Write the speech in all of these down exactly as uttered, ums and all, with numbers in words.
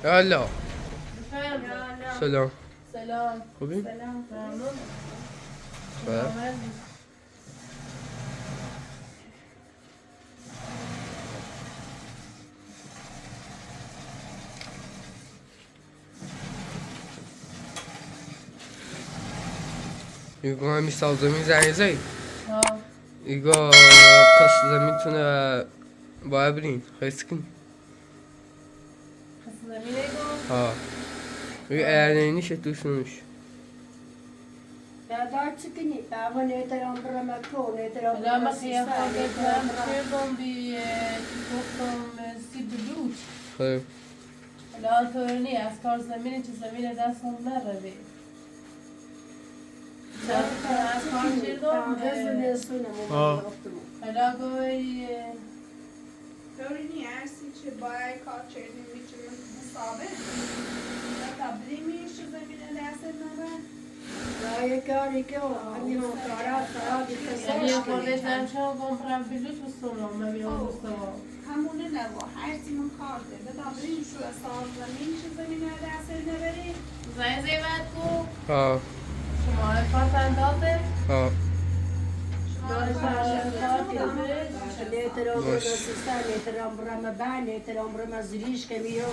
Alo. Efendim? Selam. Selam. Bugün? Selam. Memnun. Selam. Yugo, hami sal zamin zai zai. Ha. Yugo, kas zamin tuna babrin, xeskin. Kas zamin ego? Ha. Yu, yani, nishe tu sunuş. Ya da çıkın, ya ama ne tarafı bırakmak o, ne tarafı bırakmak. Lama siya ko beklam, çebon bi, e, çikokom, e, si buluç. Xeyr. Lama to ni, askar zemine, çi zemine da son ne ravi. Sen askar çebon, e, ha. Ela go, e, Dörini ersin çi bay kaçerdin biçimin musabe. Hatta bilimi şu zemine dersin ne ben. Daha yakar iki o, hani o kara, kara bir kasa. Yani, ya kore zanço comprar bilut musulman, mami o musulman. Hamune ne bu, her simin kartı. Hatta bilimi şu esas zemine şu zemine dersin ne verin. Zay zay vat ku. Ha. Şuma kartı date. Ha. Şuma kartı date. Neter omrema sista, neter omrema ben, neter omrema ziriş kemiyo.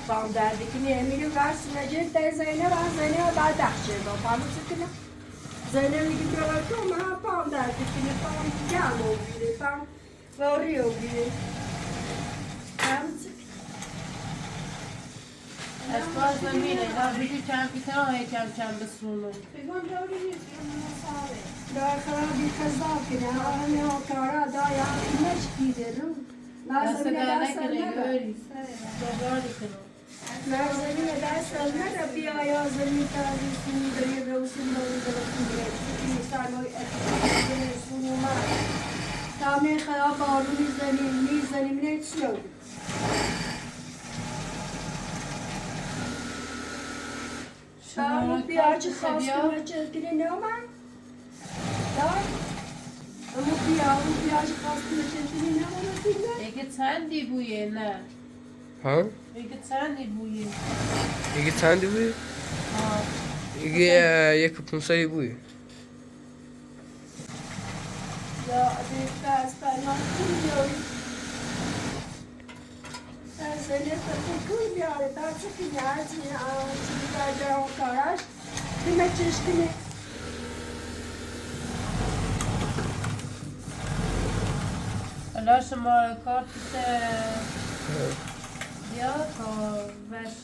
Pam derdikini emiyo garsına cep de Zeynep, ben Zeynep'e ben dahşe do. Pam sıkına. Zeynep'e gidiyorlar ki, ama pam derdikini, pam gel o biri, pam varıyor biri. Pam sık. Ez xwazim mîne, ha, bidî çend pîtera heye çend çend bisûno. Dayı sana bir kazak yine, hani o kara da ya, ne çıkıyor derim. Nasıl bir dersen ne? Nasıl bir dersen ne? Narzanî edersen ne de bir ayağı zemin tarzı suni de bir olsun da bir de bakın bir eksik insan o eksik sunuma. Tamam, kaya bağlı mizani, mizani ne istiyor? Tamam, bir açık kastım açıldı ne ama? Ama bir yavru bir açık kastım açıldı ne ama bilmem. Eke çendî bûye ne? Ha? Eke çendî bûye? Eke çendî bûye? Ha. Eke, e, yek û pûnsed bûye. Ya, abi, ben, ben nasıl bilmiyorum. Ben seni takıyorum yani. Ben çok ileride ya. Şimdi ben de o kadar. Kime çeşkini? Ela şima kartite ya ka veş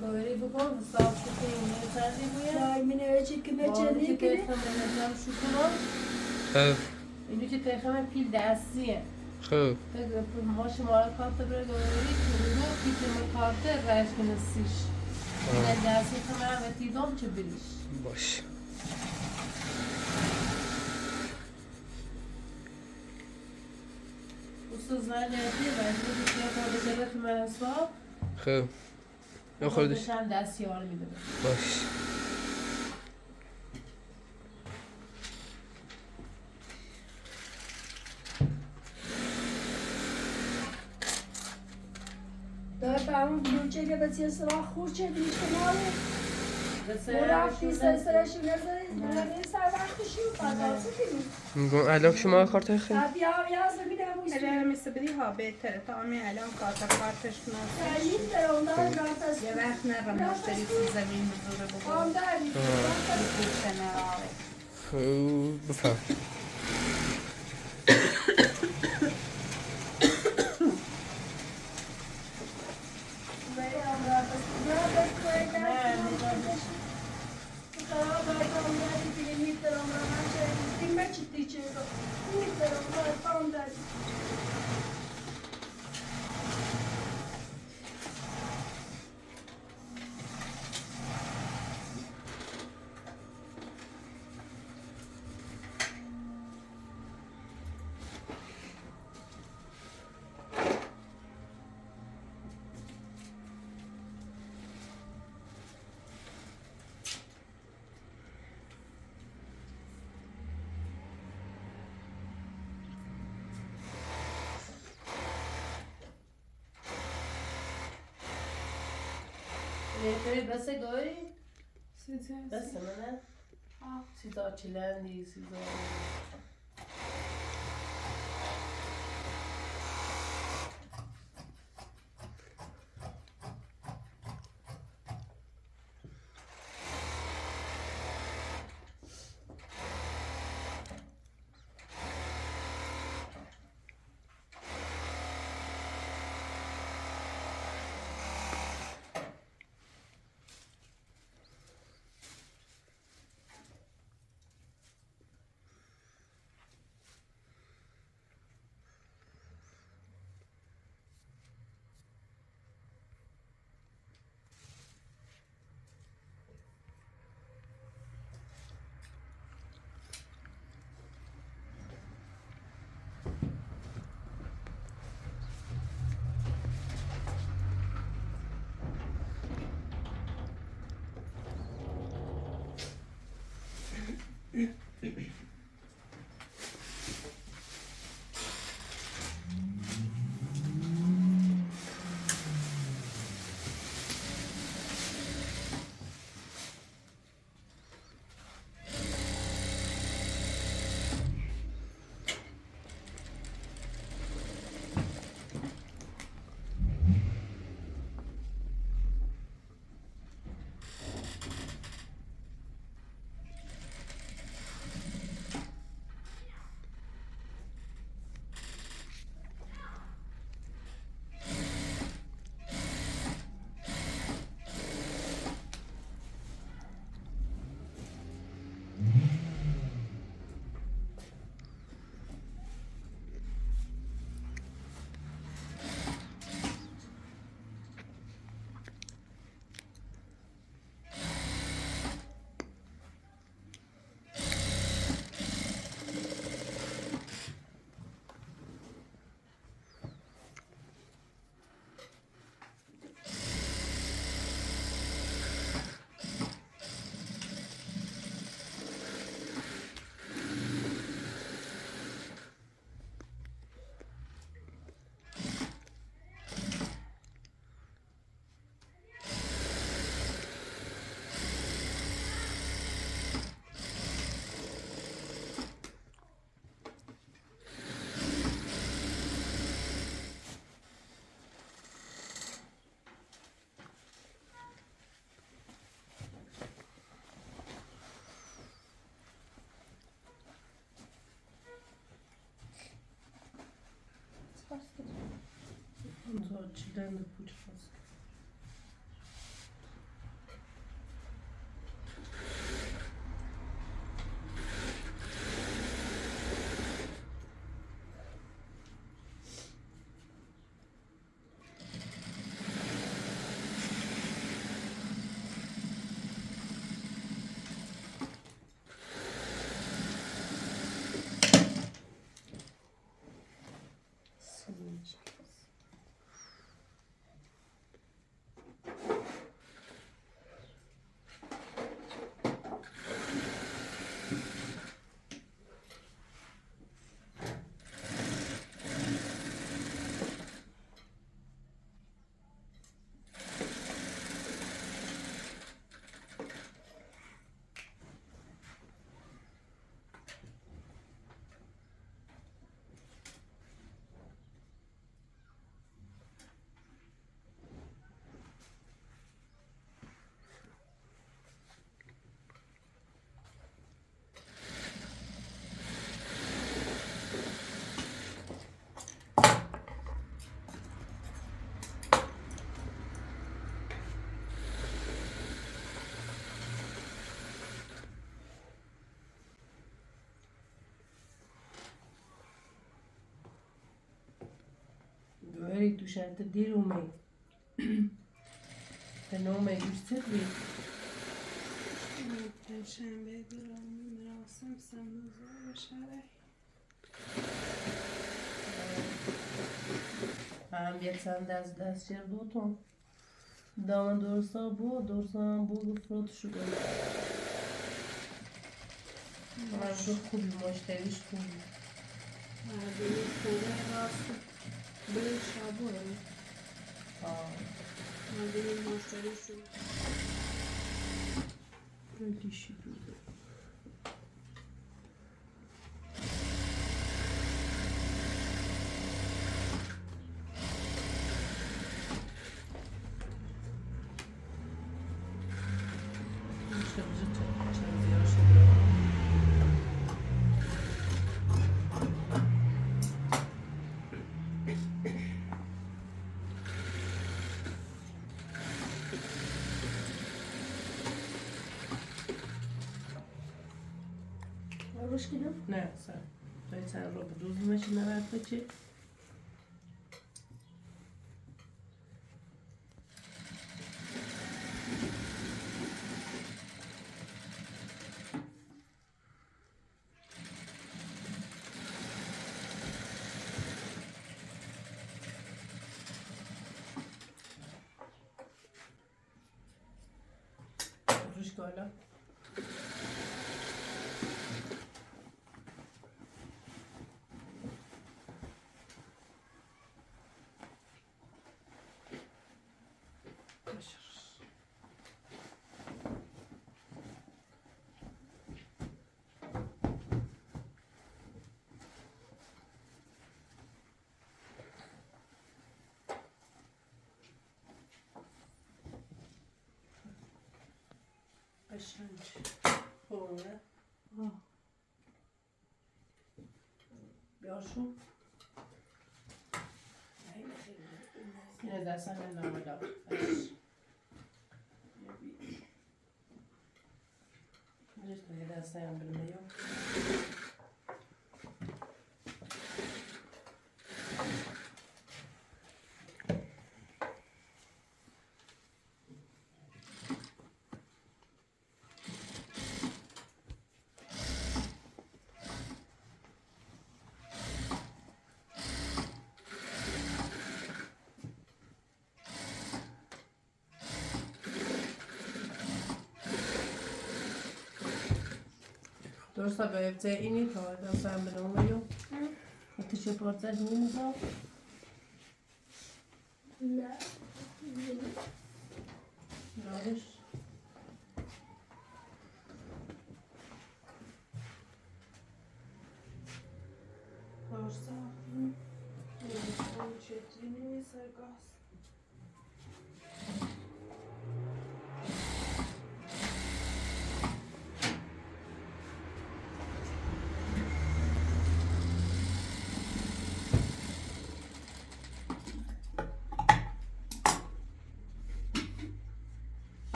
goverî bikon, hesab şikî ne çendî bûye? Ya, min ê çi kime çendî kine? Şukuna. Evet. Înû ki têxeme pîl destîye. Xo. Te ma şima karte bire goverî, tu ro pîtê mi karte reşkine sîş. Ha. Yine destî xeme ve tî dom çi birîş. Baş. Usta zane yapayım, ben şimdi bir şey yapalım, bir şey yapayım, ben sana. Xo. Yok kardeş. Sen ders yardım edin. Baş. Dört tane bu çeke besiye sıra hurçe bir işte ne abi? Bu rafti sen sıra şu ne sıra? Ne sıra? Bak şu patası gibi. Alo, şima kartê xeyr. Abi ya, ya, bir de bu işte. Hele mi sıbri ha beter. Tamam, elo karta kartê şima. Sen yeter ondan rahatsız. Ya ben ne rahatsız, siz zemîn zor bu. Ondan. Ha. Bir sene abi. Bifem. Эй, эй, баса гой. Сидза. Баса мана. А. Сидза чилани, сидза. Unser Chilena Podcast. Very tushar te dirumay. Te no me gusta. Perşembe bir olmuyor. Rahatsız sen de zor yaşarak. Ам бецан дас дас чердуто. Дама дорса бу, дорса бу фрот шугой. Ам ду куби мошта виш куби. А, ду куби рас. Бу шабу. Мадина Мастарисова. Приличие. Ручки, да? Не, са. Той се роба дуз, значи, на ракаче. Ручки, Оля. Ашанч. Полная. Бёшу. Yine de sen de normal al. Yine de sen bilmiyorum. Dosa bevce ini to, dosa menomayo. Ati che porta ni mo. Na. Doris. Dosa. Dosa chetini sagas.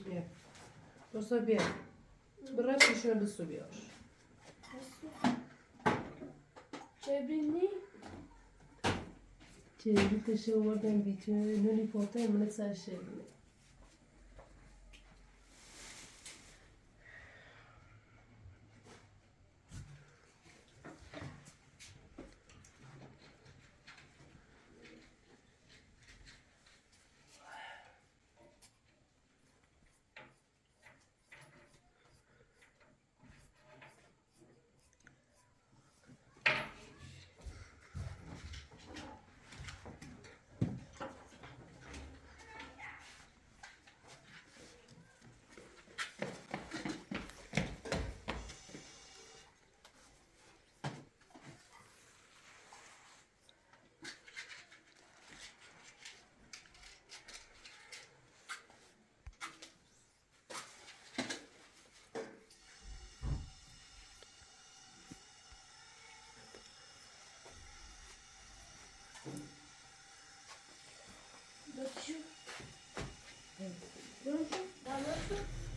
Bien. Lo sabía. Bırak şöyle su bir. Çevrini. Çeviri taşı oradan bitiyor. Nuni portaya mı ne kadar şey.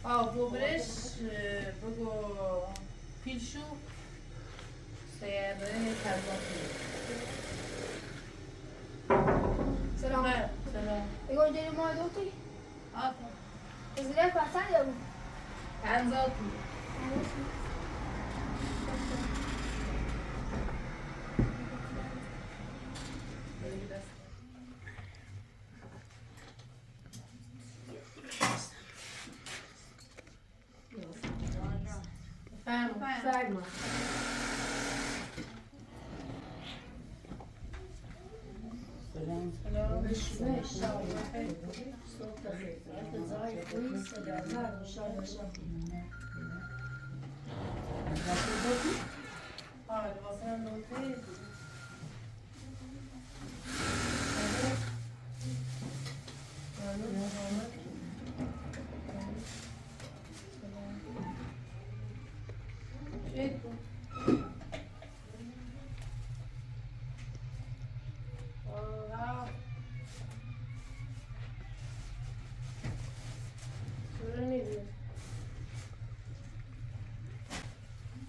Ау, бубреш, э, быгу пилшу, сеяны, кабла пил. Selam. Ха, салам. Игор дери ма доти? Ата. Изре фасан я. Канзал пил. Fermo, fermo.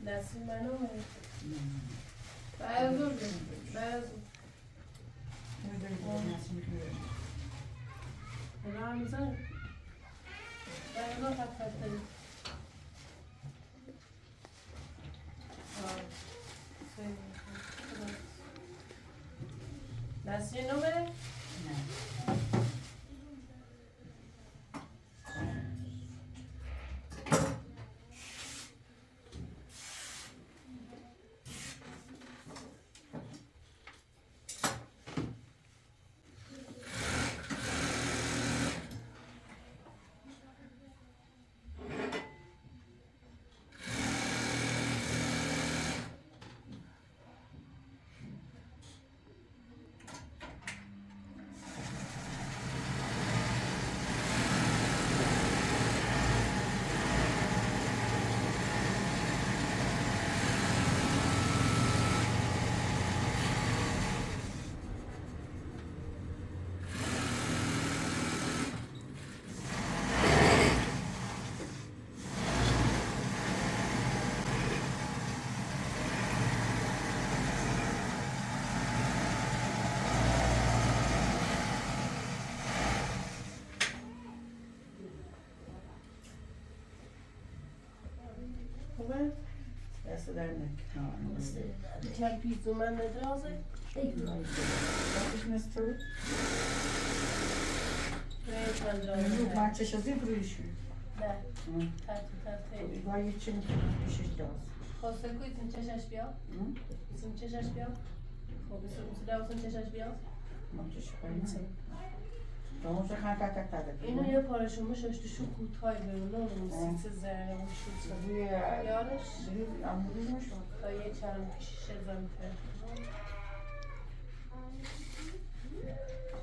Nasıl ben o mu? Beyaz oldu. Beyaz oldu. Ramazan. Beyaz oldu hakikaten. Ah, sí. Nasıl o mu? Essa daí, né? Çarpı yüzünden ne diyorsun? Bakışınız tavuk. Ve çarpı. Maçı şazı buruşu. Da. Hı. Tatlı tatlı. Vay için bir şey lazım. Kosakuydu, sen çeşaş bir al. Hı? Sen çeşaş bir al. Kosakuydu, sen çeşaş bir al. Maçı şıkayım. Tamam, sen kanka. Ino ye paraşımı şaştı şu kutay böyle, ne olur, size zerre olmuş. Yarış. Kaya çarım kişi şezante.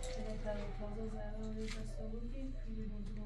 Şöyle tabii fazla zerre olacak, sabır ki, bir bozulma.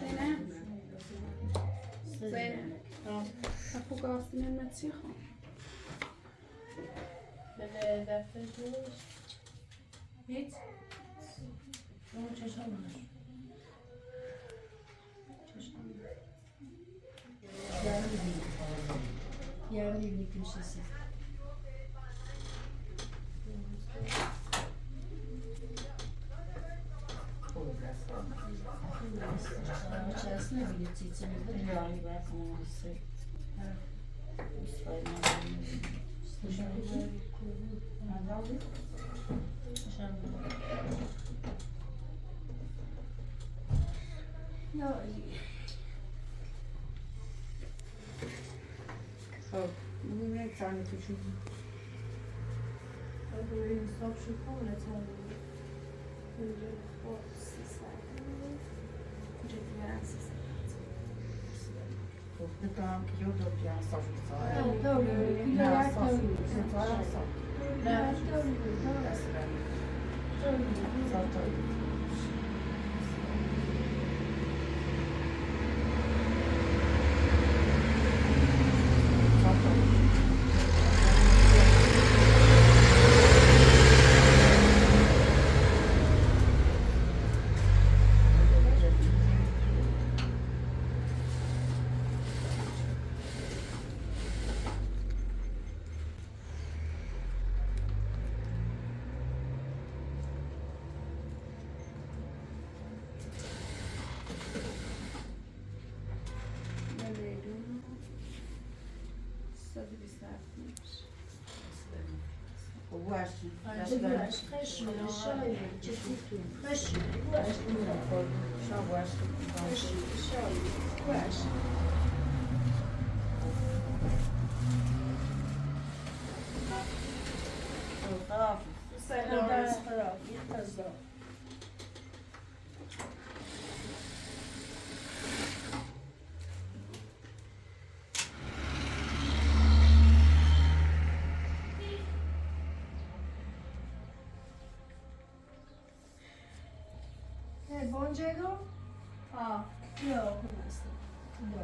Zeynep. Zeynep. Kapı kalsın, Mehmet Siha. Hiç. Onu çalışamıyor. Çalışamıyor. Yarın evlilik kimsesiz. Вы имеете сами причину. Eh, buongiorno. Ah, io ho permesso. No,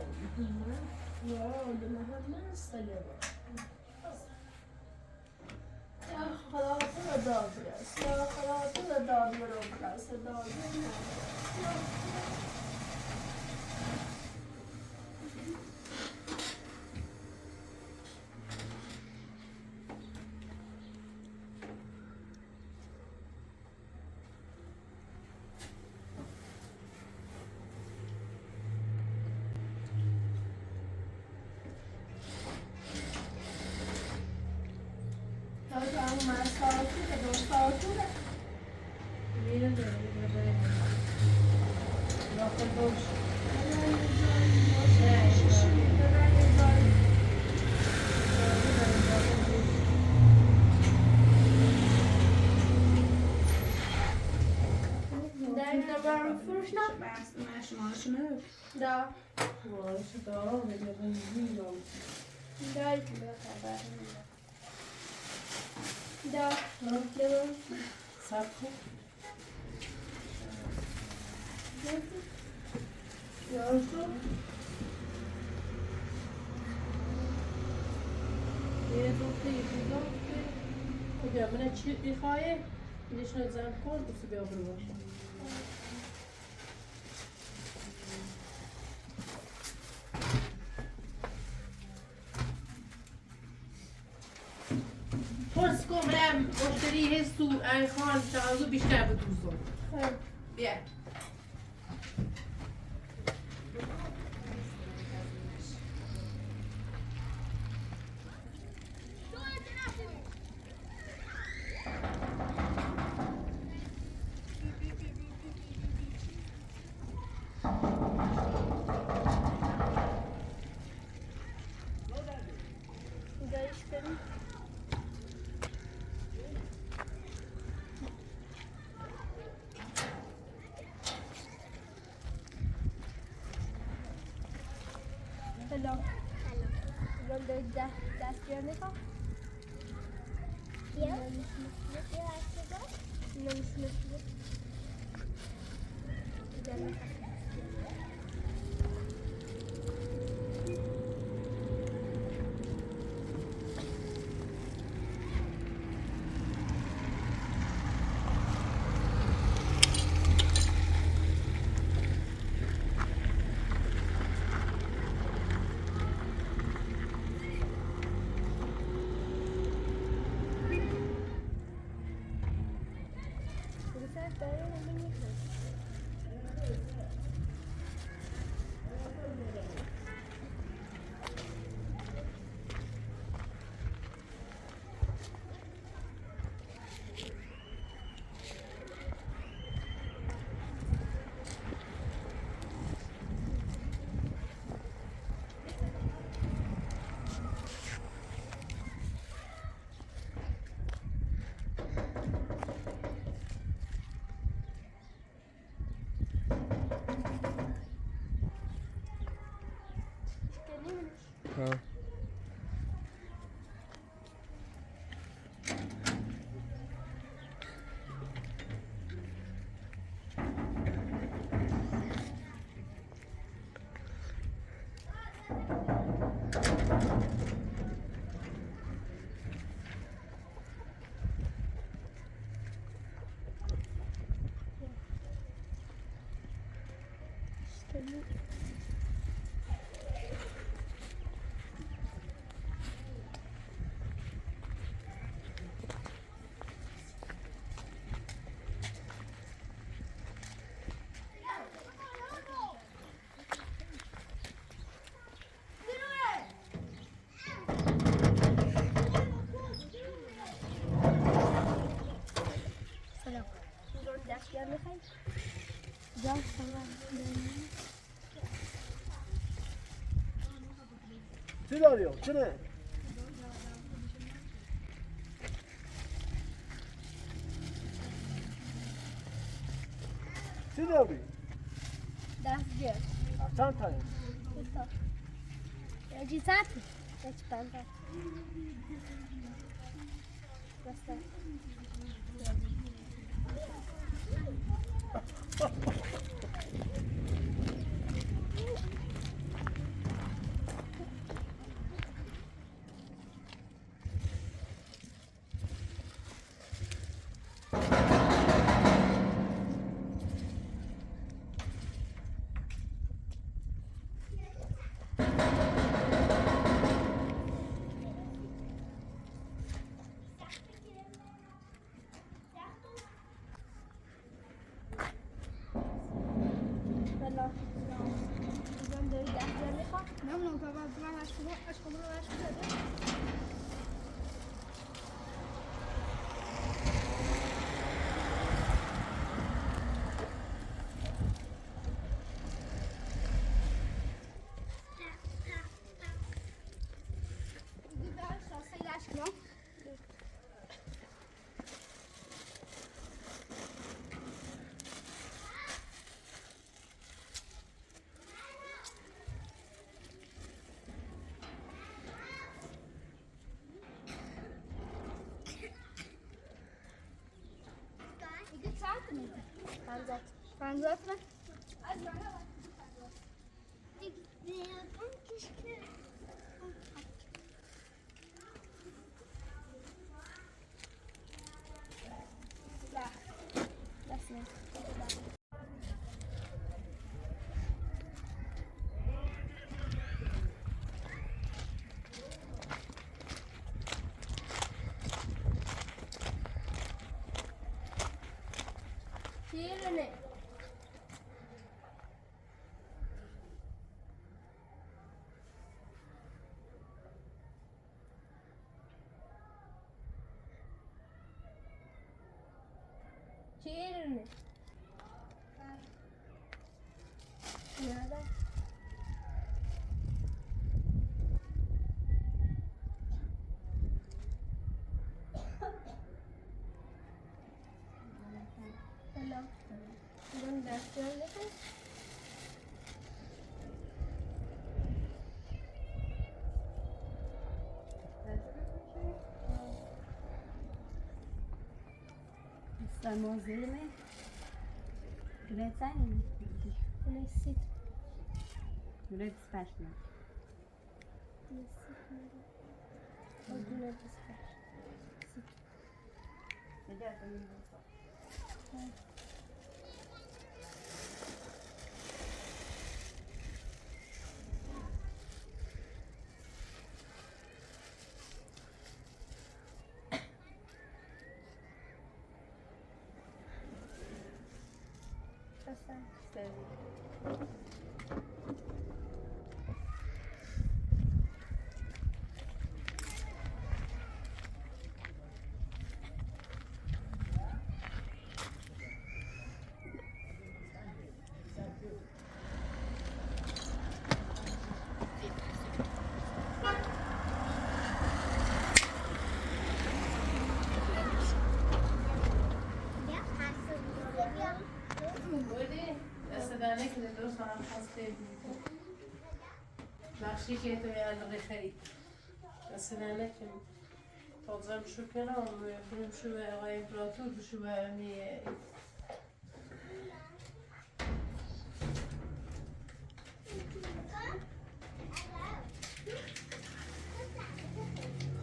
no, non ho permesso. Да. Да. Сапху. Ясно. Езуты, езуты. Обе, мене чи ихае, лично дзанхон у себе обрывал. Posko mrem, ošteri hestu, Erhan, čazu bište buduzon. Bije. Hello. Hello. Will the dust, dust your makeup? Yeah. No, it's not good. No, it's not good. А. Сидорио, чего? Сидорио. Дасде. Ачантай. Ето. Эджицати. Эчпанта. Просто. Чирни. Надо. Hello. Самозеле. Грецани? Грецит. Грецпашна. Грецит. Грецпашна. Бахши кето я дгъи хари. Асанана ким. Тоджам шукера, ом, ким шува, ва императур шува, ами.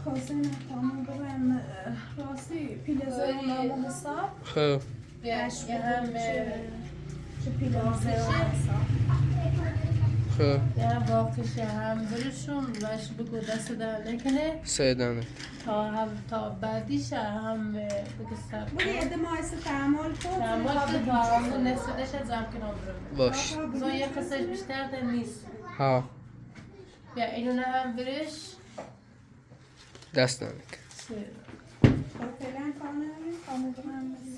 Хозина, тамам бирем, э, раси пилезерон аму хисаб. Хы. Беш я ҳам, э, чи пилезерон хисаб. Хы. Я бохиш я ҳам биришум, беш бигу даст да некене. Седане. Та ҳам, та бадиш я ҳам, э, бигу саб. Бури эдемайса таҳаммул ку, таҳаммул ку, таҳаммул несудеш я зам кино бирем. Бош. Зо я хисеш биштар да нис. Ҳа. Я инуна ҳам бириш. Даст да нек. Се.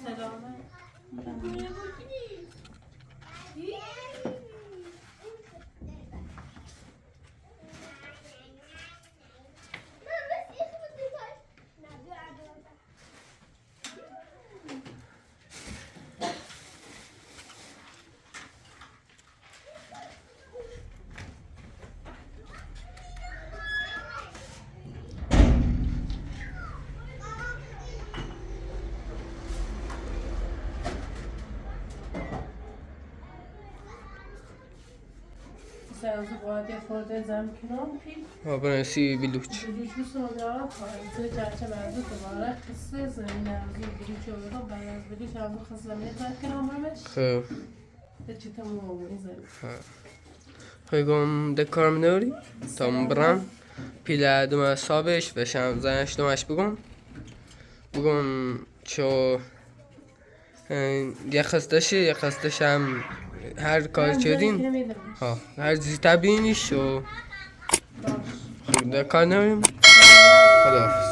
Салам. Sen zıvade xorde zam kinon pil. Ha, ben si biluç. Biluç bu sonra, zı çarçı ben zı duvara kısı, zı ne zı biluç oldu, ben zı biluç aldı kız zı ne zam kinon bürme. He. De çitam oldu, izle. He. Hıygom de karminori, tam bran. Pila duma sabiş ve şam zayaş dumaş bugom. Bugom ço Яхъесташи, яхъесташам ҳар калчедин. Ҳа, ҳар зитабиниш, о. Худа каналим. Хадафс.